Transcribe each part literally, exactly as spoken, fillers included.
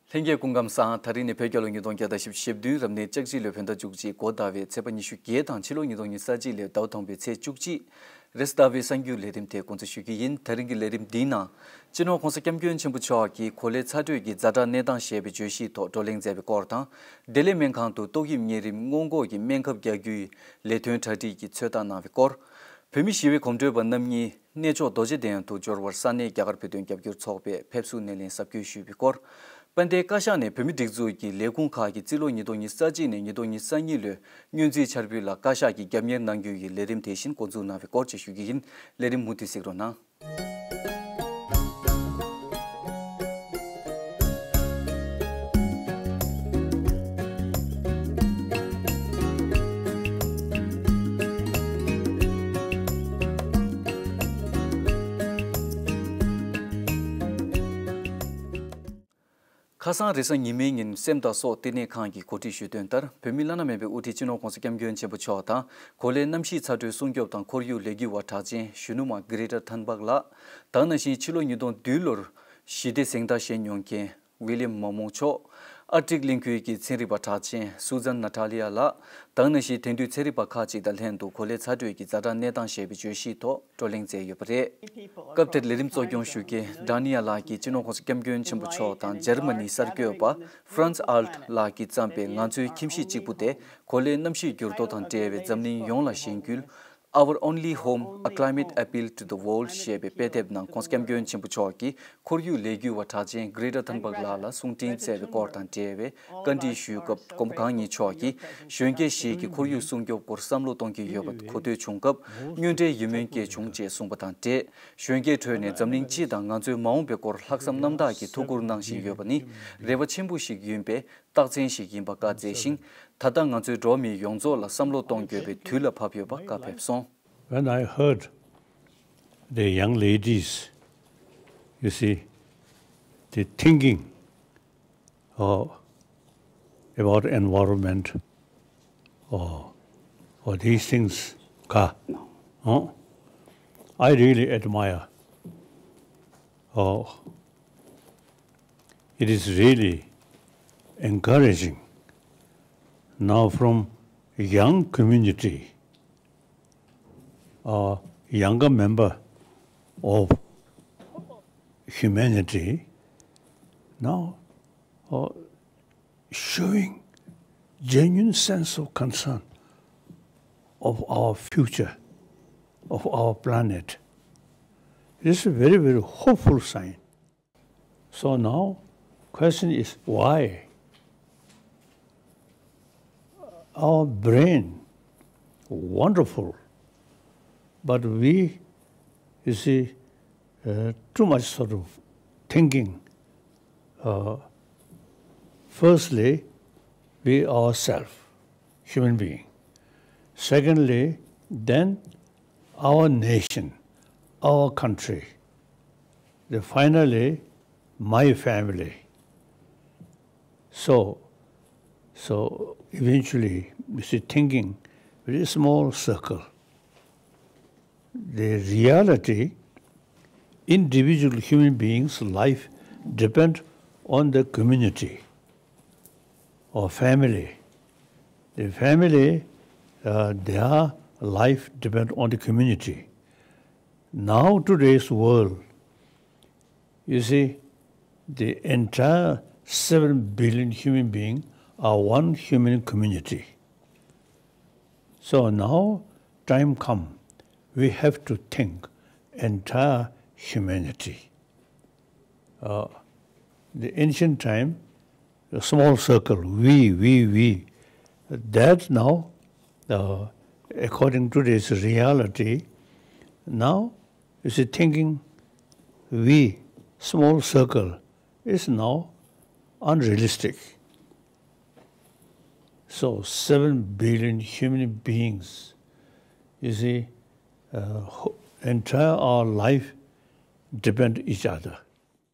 ལྷན་རྒྱས་སྐུ་ཁམས་བཟང་། ད་རིང་ནི་བོད་རྒྱལ་ལོ་ཉིས་སྟོང་བརྒྱ་དང་བཞི་བཅུ་ཞེ་བདུན། རབ་གནས་ལྕགས་བྱི་ལོའི་བོད་ཟླ་བཅུ་གཅིག་འགོ་ཟླ་བའི་ཚེས་པ་ཉི་ཤུ་བརྒྱད་དང་། ཕྱི་ལོ་ཉིས་སྟོང་ཉི་ཤུ་རྩ་གཅིག་ལོའི་ཟླ་བ་དང་པོའི་ཚེས་བཅུ་གཅིག་རེས་གཟའ་ཟླ་བའི་གསར་འགྱུར་ལས་རིམ་དེ་འགོ་འཛུགས་ཞུ་རྒྱུ་ཡིན། ད་རིང་གི་ལས་རིམ་འདིའི་ནང་། སྤྱི་ནོར་༸གོང་ས་༸སྐྱབས་མགོན་ཆེན་པོ་མཆོག་གིས་གོ་ལའི་ཚ་དྲོད་ཀྱི་ཛ་དྲག་གནས་སྟངས་ཞེས་པའི་བརྗོད་གཞིའི་ཐོག་བགྲོ་གླེང་མཛད་པའི་སྐོར་དང་། བདེ་ལེགས་སྨན་ཁང་དུ་ཏོག་དབྱིབས་གཉན་རིམས་སྔོན་འགོག་གི་སྨན་ཁབ་རྒྱག་རྒྱུའི་ལས་དོན་གྲ་སྒྲིག་གི་ཚོད་ལྟ་གནང་བའི་སྐོར། བོད་མི་ཞི་བའི་གོམ་བགྲོད་པ་རྣམ་གཉིས་གནས་མཆོག་རྡོ་རྗེ་གདན་དུ་འབྱོར་བར་ས་གནས་རྒྱ་གར་བོད་དོན་རྒྱབ་སྐྱོར་ཚོགས་པས་ཕེབས་བསུ་སྣེ་ལེན་གཟབ་རྒྱས་ཞུས་པའི་སྐོར། དཔལ་ལྡན་བཀའ་ཤག་ནས་བོད་མིའི་སྒྲིག་འཛུགས་ཀྱི་ལས་ཁུངས་ཁག་གི་རྩིས་ལོ་ཉིས་སྟོང་ཉི་ཤུ་རྩ་གཅིག་ནས་ཉིས་སྟོང་ཉི་ཤུ་རྩ་གཉིས་ལོའི་སྔོན་རྩིས་འཆར་འབུལ་ལ་བཀའ་ཤག་གིས་རྒྱབ་གཉེར་གནང་རྒྱུ་ཡི་ལས་རིམ་དེ་བཞིན་འགོ་འཛུགས་གནང་བའི་སྐོར་བཅས་ཞུ་རྒྱུ་ཡིན། ལས་རིམ་མུ་མཐུད་གཟིགས་རོགས་གནང་། ཁ་སང་རེས་གཟའ་ཉི་མའི་ཉིན་སེམས་དང་སྲོག་བསྟི་གནས་ཁང་གིས་གོ་སྒྲིག་ཞུས་དོན་ལྟར། བོད་མི་བླ་ན་མེད་པའི་དབུ་ཁྲིད་སྤྱི་ནོར་༸གོང་ས་༸སྐྱབས་མགོན་ཆེན་པོ་མཆོག་དང་། གོ་ལའི་གནམ་གཤིས་ཚ་དྲོད་སྲུང་སྐྱོབ་དང་ཁོར་ཡུག་ལས་འགུལ་བ་གྲགས་ཅན་གཞོན་ནུ་མ་གྷི་རེ་ཊ་ཐན་བྷག་ལགས། དེ་ནང་བཞིན་ཕྱི་ལོ་ཉིས་སྟོང་བདུན་ལོར་ཞི་བདེ་གཟེངས་རྟགས་བཞེས་མྱོང་མཁན་ཝི་ལི་ཡམ་མོ་མོང་མཆོག་ཨར་ཀྲིག་གླིང་ཁུལ་གྱི་ཚན་རིག་པ་གྲགས་ཅན་སུ་ཛན་ནཱ་ཐ་ལི་ཡ་ལགས། དེ་ནང་བཞིན་དེང་དུས་ཚན་རིག་པ་ཁག་ཅིག་དང་ལྷན་དུ་གོ་ལའི་ཚ་དྲོད་ཀྱི་ཛ་དྲག་གནས་སྟངས་ཞེས་པའི་བརྗོད་གཞིའི་ཐོག་བགྲོ་གླེང་མཛད་ཡོད་པ་རེད། སྐབས་དེར་ལས་རིམ་གཙོ་སྐྱོང་ཞུ་མཁན་ཌ་ནི་ཡ་ལགས་ཀྱིས་སྤྱི་ནོར་༸གོང་ས་༸སྐྱབས་མགོན་ཆེན་པོ་མཆོག་དང་འཇར་མ་ནིའི་གསར་འགོད་པ་ཧྥ་རན་ཙི་ཨལ་ཊི་ལགས་ཀྱིས་བརྩམས་པའི་ང་ཚོའི་ཁྱིམ་གཞིས་གཅིག་པུ་སྟེ། གོ་ལའི་གནམ་གཤིས་འགྱུར་ལྡོག་དང་འབྲེལ་བའི་འཛམ་གླིང་ཡོངས་ལ་ཞེན་སྐུལ། Our Only Home, A Climate Appeal to the World ཞེས་པའི་དཔེ་དེབ་ནང་༸གོང་ས་༸སྐྱབས་མགོན་ཆེན་པོ་མཆོག་གིས་ཁོར་ཡུག་ལས་འགུལ་བ་གྲགས་ཅན་གྷི་རེ་ཊ་ཐན་བྷག་ལགས་ལ་གསུང་འཕྲིན་བསྩལ་བའི་སྐོར་དང་འབྲེལ་བའི་བཀའ་འདྲི་ཞུས་སྐབས། མགོན་པོ་གང་ཉིད་མཆོག་གིས་གཞོན་སྐྱེས་ཤིག་གིས་ཁོར་ཡུག་སྲུང་སྐྱོབ་སྐོར་བསམ་བློ་གཏོང་གི་ཡོད་པ་གོ་ཐོས་བྱུང་སྐབས། སྨྱོན་འདྲའི་ཡིད་སྨོན་སྐྱེས་བྱུང་ཅེས་གསུངས་པ་དང་འབྲེལ། གཞོན་སྐྱེས་ཁྲོད་ནས་འཛམ་གླིང་སྤྱི་དང་ང་ཚོའི་མ་འོངས་པའི་སྐོར་ལྷག་བསམ་རྣམ་དག་གིས་ཐུགས་ཁུར་གནང་བཞིན་ཡོད་པ་ནི་རེ་བ་ཆེན་པོ་ཞིག་ཡིན་པས། རྟགས་མཚན་ཞིག་ཡིན་པ་བཀའ་སྩལ་ཞིང་། ད་ལྟ་ང་ཚོའི་འགྲོ་བ་མི་ཡོངས་རྫོགས་ལ་བསམ་བློ་གཏོང་དགོས་པའི་དུས་ལ་བབ་ཡོད་པ་བཀའ་ཕེབས་སོང་། When I heard the young ladies, you see, the thinking, uh, about environment, or, or these things, ka, huh? I really admire. Uh, it is really encouraging. Now from young community, a younger member of humanity, now, uh, showing genuine sense of concern of our future, of our planet. It is a very, very hopeful sign. So now, question is why? Our brain, wonderful, but we, you see, uh, too much sort of thinking. Uh, firstly, we ourselves, human being. Secondly, then our nation, our country. Then finally, my family. So, so eventually, you see, thinking very small circle. The reality, individual human beings' life depend on the community or family. The family, uh, their life depend on the community. Now today's world, you see, the entire seven billion human beings are one human community. So now time come, we have to think entire humanity. Uh, the ancient time, a small circle, we, we, we. That now, uh, according to this reality, now you see, thinking we, small circle, is now unrealistic. So seven billion human beings, you see, uh, who, entire our life depend each other.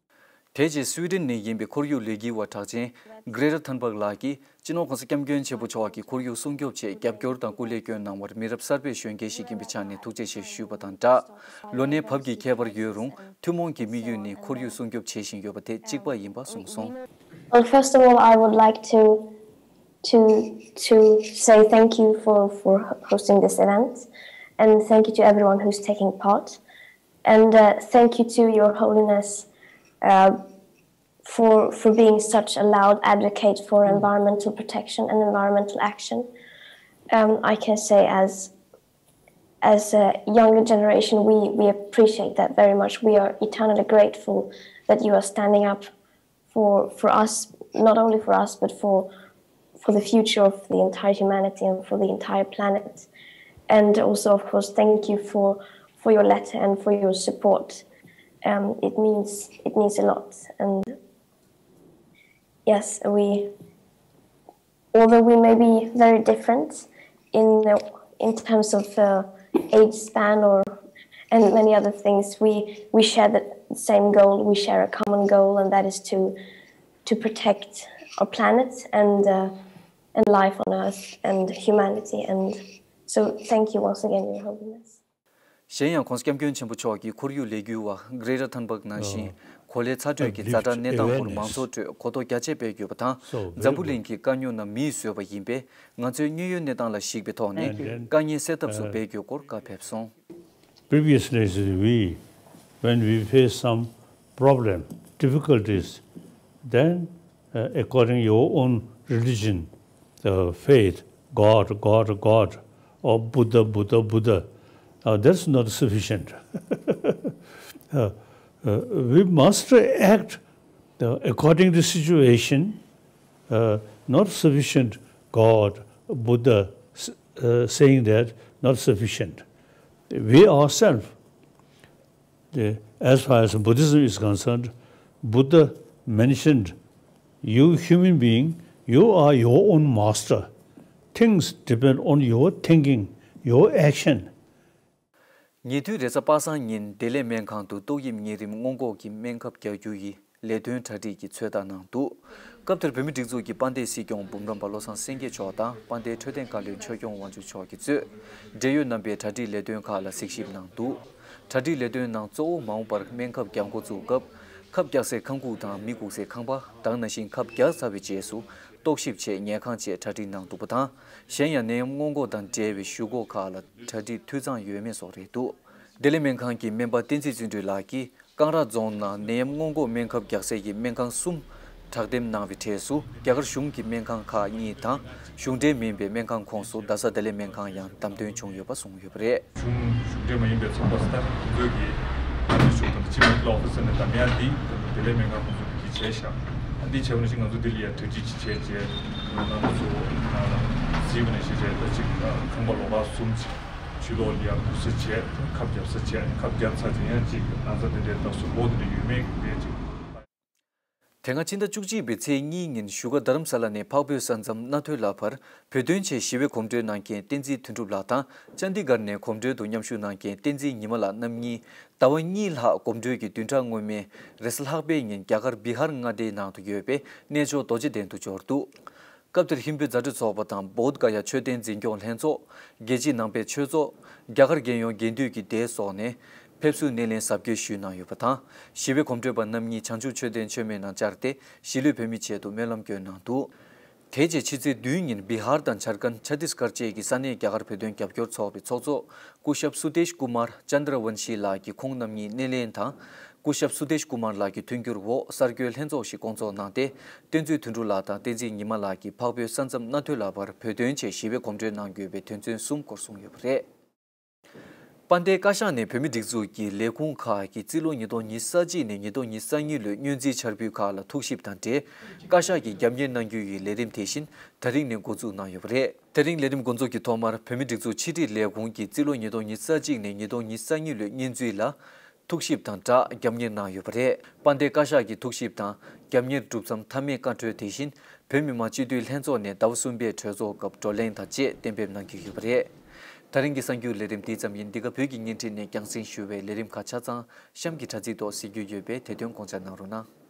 དེ་རྗེས་སུའི་ཌེན་ནས་ཡིན་པའི་ཁོར་ཡུག་ལས་འགུལ་བ་གྲགས་ཅན་Greta Thunberg ལགས་ཀྱིས་སྤྱི་ནོར་༸གོང་ས་༸སྐྱབས་མགོན་ཆེན་པོ་མཆོག་གིས་ཁོར་ཡུག་སྲུང་སྐྱོབ་ཆེད་རྒྱབ་སྐྱོར་དང་སྐུ་ལས་བསྐྱོན་གནང་བར་མི་རབས་གསར་པའི་གཞོན་སྐྱེས་ཤིག་ཡིན་པའི་ཆ་ནས་ཐུགས་རྗེ་ཆེ་ཞུས་པ་དང་སྦྲགས། ལོ་ནའི་བབ་ཀྱི་ཁྱད་པར་ཡོད་རུང་ཐུན་མོང་གི་དམིགས་ཡུལ་ནི་ཁོར་ཡུག་སྲུང་སྐྱོབ་བྱེད་བཞིན་ཡོད་པ་དེ་གཅིག་པ་ཡིན་པ་གསུངས་སོང་། Well, first of all, I would like to to to say thank you for for hosting this event, and thank you to everyone who's taking part, and uh, thank you to Your Holiness uh, for for being such a loud advocate for environmental protection and environmental action. Um, I can say as as a younger generation, we we appreciate that very much. We are eternally grateful that you are standing up for for us, not only for us, but for for the future of the entire humanity and for the entire planet. And also, of course, thank you for for your letter and for your support. Um, it means it means a lot. And yes, we, although we may be very different in in terms of uh, age span or and many other things, we we share the same goal. We share a common goal, and that is to to protect our planet and uh, and life on Earth and humanity. And so, thank you once again, Your Holiness. གཞན་ཡང་༸གོང་ས་༸སྐྱབས་མགོན་ཆེན་པོ་མཆོག་གིས་ཁོར་ཡུག་ལས་འགུལ་བ་Greta Thunberg ནང་བཞིན་གོ་ལའི་ཚ་དྲོད་ཀྱི་ཛ་དྲག་གནས་སྟངས་སྐོར་མང་ཚོགས་ཁྲོད་གོ་རྟོགས་རྒྱ་ཆེ་སྤེལ་དགོས་པ་དང་འཛམ་བུ་གླིང་གི་དཀའ་རྙོག་རྣམས་མིས་བཟོས་པ་ཡིན་པས་ང་ཚོས་དངོས་ཡོད་གནས་སྟངས་ལ་གཞིགས་པའི་ཐོག་ནས་དཀའ་ངལ་སེལ་ཐབས་སུ་འབད་དགོས་སྐོར་བཀའ་ཕེབས་སོང་། Previously, we, when we face some problem, difficulties, then uh, according your own religion, uh, faith, God, God, God, or Buddha, Buddha, Buddha, uh, that's not sufficient. uh, uh, we must act uh, according to situation, uh, not sufficient God, Buddha, uh, saying that not sufficient. We ourselves, the, as far as Buddhism is concerned, Buddha mentioned, you human being, you are your own master. Things depend on your thinking, your action. ཉེ་དུས་རེས་གཟའ་པ་སངས་ཉིན་བདེ་ལེགས་སྨན་ཁང་དུ་ཏོག་དབྱིབས་གཉན་རིམས་སྔོན་འགོག་གི་སྨན་ཁབ་རྒྱག་རྒྱུ་ཡི་ལས་དོན་གྲ་སྒྲིག་གི་ཚོད་ལྟ་གནང་འདུག་སྐབས་དེར་བོད་མིའི་སྒྲིག་འཛུགས་ཀྱི་དཔལ་ལྡན་སྲིད་སྐྱོང་འབུམ་རམས་པ་བློ་བཟང་སེང་གེ་མཆོག་དང་དཔལ་ལྡན་འཕྲོད་བསྟེན་བཀའ་བློན་ཆོས་སྐྱོང་དབང་ཕྱུག་མཆོག་གིས་གཙོས་འབྲེལ་ཡོད་རྣམ་པས་གྲ་སྒྲིག་ལས་དོན་ཁག་ལ་གཟིགས་ཞིབ་གནང་འདུག་གྲ་སྒྲིག་ལས་དོན་ནང་གཙོ་བོ་མ་འོངས་པར་སྨན་ཁབ་རྒྱག་འགོ་བཙུགས་སྐབས་ཁབ་རྒྱག་སའི་ཁང་ཁུག་དང་མི་སྒུག་སའི་ཁང་པ་དང་ནང་བཞིན་ཁབ་རྒྱག་ཚར་བའི་རྗེས་སུ་རྟོག་ཞིབ་ཆེད་ཉལ་ཁང་བཅས་གྲ་སྒྲིག་གནང་འདུག་པ་དང་། གཞན་ཡང་ནད་ཡམས་སྔོན་འགོག་དང་འབྲེལ་བའི་ཞུ་སྒོ་ཁག་ལ་གྲ་སྒྲིག་འཐུས་ཚང་ཡོད་མེད་སོགས་རེད་འདུག་བདེ་ལེགས་སྨན་ཁང་གི་སྨན་པ་བསྟན་འཛིན་བརྩོན་འགྲུས་ལགས་ཀྱིས་ཀང་ར་རྫོང་ནང་ནད་ཡམས་སྔོན་འགོག་སྨན་ཁབ་རྒྱག་སའི་སྨན་ཁང་གསུམ་དྲག་འདེམས་གནང་བའི་གྲས་སུ་རྒྱ་གར་གཞུང་གི་སྨན་ཁང་ཁག་གཉིས་དང་གཞུང་འབྲེལ་མིན་པའི་སྨན་ཁང་ཁོངས་སུ་རྡ་ས་བདེ་ལེགས་སྨན་ཁང་ཡང་བདམས་ཐོན་བྱུང་ཡོད་པ་གསུངས་ཡོད་པ་རེད། གཞུང་གཞུང་འབྲེལ་མ་ཡིན་པའི་ཚོགས་པ་སྟར་དེ་ཚོས་ཀྱིས་ང་ཚོའི་ཞུགས་དང་ཅི་མི་ལོ་ཨོ་ཕི་སི་ནས་བདམས་ཡ་འདི་བདེ་ལེགས་སྨན་ཁང་ཁོང་ཚོ་གིས་བྱས་ཤག་ཨ་འདི་བྱས་པ་ནང་བཞིན་ང་ཚོ་འདི་ལ་ཡ་གྲ་སྒྲིག་ཅིག་བྱས་རྗེས་ང་ཚོ་གཟིགས་པ་ནང་བཞིན་རེད། ད་ཅིག་ཁང་པ་ལོགས་ཀ་གསུམ་ཅིག་ཕྱི་ལོགས་ལ་ཡ་སྒུག་ས་བྱས་ཁབ་བརྒྱབ་ས་བྱས་ཁབ་བརྒྱབ་ཚར་རྗེས་ཡང་ཅིག་ན་ཚ་དེ་འདྲའི་ད་ཟུར་འགོག་དེ་འདྲ་ཡོད་མེད་དེ་ཅིག་དེ་སྔ་ཕྱི་ཟླ་བཅུ་གཅིག་པའི་ཚེས་གཉིས་ཉིན་བཞུགས་སྒར་རྡ་རམ་ས་ལ་ནས་འཕགས་བོད་ས་མཚམས་མནའ་ཐོས་ལ་བར་བོད་དོན་ཆེད་ཞི་བའི་གོམ་བགྲོད་གནང་མཁན་བསྟན་འཛིན་དོན་གྲུབ་ལགས་དང་ཅན་དི་གྷར་ནས་གོམ་བགྲོད་དུ་མཉམ་ཞུགས་གནང་མཁན་བསྟན་འཛིན་ཉི་མ་ལགས་རྣམ་གཉིས་ཟླ་བ་གཉིས་ལྷག་གོམ་བགྲོད་ཀྱི་བདུན་ཕྲག་སྔོན་མའི་རེས་གཟའ་ལྷག་པའི་ཉིན་རྒྱ་གར་བི་ཧར་མངའ་སྡེའི་ནང་དུ་ཡོད་པའི་གནས་མཆོག་རྡོ་རྗེ་གདན་དུ་འབྱོར་འདུག་སྐབས་དེར་ཧིན་བོད་མཛའ་འབྲེལ་ཚོགས་པ་དང་བོད་ག་ཡ་ཆོས་ལྡན་འཛིན་སྐྱོང་ལྷན་ཚོགས། རྒྱལ་སྤྱིའི་ནང་པའི་ཆོས་ཚོགས། རྒྱ་གར་རྒྱལ་ཡོངས་དགེ་འདུན་གྱི་སྡེ་སོགས་ནས་ཕེབས་བསུའི་སྣེ་ལེན་གཟབ་རྒྱས་ཞུས་གནང་ཡོད་པ་དང་། ཞི་བའི་གོམ་བགྲོད་པ་རྣམ་གཉིས་བྱང་ཆུབ་མཆོད་རྟེན་མཆོད་མེ་ནང་བཅར་ཏེ་གཞིས་ལུས་བོད་མིའི་ཆེད་དུ་སྨོན་ལམ་བསྐྱོན་གནང་འདུག་དེ་རྗེས་ཕྱི་ཚེས་བདུན་ཉིན་བི་ཧར་དང་ཇར་ཁན། ཆ་ཏིས་གྷར་བཅས་ཀྱི་ས་གནས་རྒྱ་གར་བོད་དོན་རྒྱབ་སྐྱོར་ཚོགས་པའི་ཚོགས་གཙོ་སྐུ་ཞབས་སུ་དེཤ་ཀུ་མར་ཅན་དྲ་ཝན་ཤི་ལགས་ཀྱིས་ཁོང་རྣམ་གཉིས་སྣེ་ལེན་དང་། སྐུ་ཞབས་སུ་དེཤ་ཀུ་མར་ལགས་ཀྱི་མཐུན་འགྱུར་འོག་གསར་འགོད་ལྷན་ཚོགས་ཤིག་བསྐོང་ཚོགས་གནང་སྟེ། བསྟན་འཛིན་དོན་གྲུབ་ལགས་དང་བསྟན་འཛིན་ཉི་མ་ལགས་ཀྱིས་འཕགས་བོད་ས་མཚམས་མནའ་ཐོས་ལ་བར་བོད་དོན་ཆེད་ཞི་བའི་གོམ་བགྲོད་གནང་དགོས་པའི་དོན་ཚན་གསུམ་སྐོར་གསུངས་ཡོད་པ་རེད། དཔལ་ལྡན་བཀའ་ཤག་ནས་བོད་མིའི་སྒྲིག་འཛུགས་ཀྱི་ལས་ཁུངས་ཁག་གི་རྩིས་ལོ་ཉིས་སྟོང་ཉི་ཤུ་རྩ་གཅིག་ནས་ཉིས་སྟོང་ཉི་ཤུ་རྩ་གཉིས་ལོའི་སྔོན་རྩིས་འཆར་འབུལ་ཁག་ལ་ཐུགས་ཞིབ་དང་འབྲེལ། བཀའ་ཤག་གིས་རྒྱབ་གཉེར་གནང་རྒྱུ་ཡི་ལས་རིམ་དེ་བཞིན་དེ་རིང་ནས་འགོ་འཛུགས་གནང་ཡོད་པ་རེད། དེ་རིང་ལས་རིམ་འགོ་འཛུགས་ཀྱི་ཐོག་མར་བོད་མིའི་སྒྲིག་འཛུགས་ཕྱི་དྲིལ་ལས་ཁུངས་ཀྱི་རྩིས་ལོ་ཉིས་སྟོང་ཉི་ཤུ་རྩ་གཅིག་ནས་ཉིས་སྟོང་ཉི་ཤུ་རྩ་གཉིས་ལོའི་སྔོན་རྩིས་ལ། ཐུགས་ཞིབ་དང་སྦྲགས་རྒྱབ་གཉེར་གནང་ཡོད་པ་རེད། དཔལ་ལྡན་བཀའ་ཤག་གི་ཐུགས་ཞིབ་དང་རྒྱབ་གཉེར་གྲུབ་མཚམས་མཐའ་མའི་བཀའ་འཁྲོལ་དེ་བཞིན་བོད་མི་མང་སྤྱི་འཐུས་ལྷན་ཚོགས་ནས་ཟླ་བ་གསུམ་པའི་གྲོས་ཚོགས་སྐབས་བགྲོ་གླེང་དང་བཅས་གཏན་འབེབས་གནང་གི་ཡོད་པ་རེད། དེ་རིང་གི་གསར་འགྱུར་ལས་རིམ་འདི་ཙམ་ཡིན། འདི་ག་བོད་ཀྱི་བརྙན་འཕྲིན་ནས་རྒྱང་སྲིང་ཞུ་བའི་ལས་རིམ་ཁག་ཆ་ཚང་གཤམ་གྱི་དྲ་ཚིགས་ཐོག་གཟིགས་རྒྱུ་ཡོད་པས་དེ་དོན་དགོངས་འཇགས་གནང་རོགས་གནང་།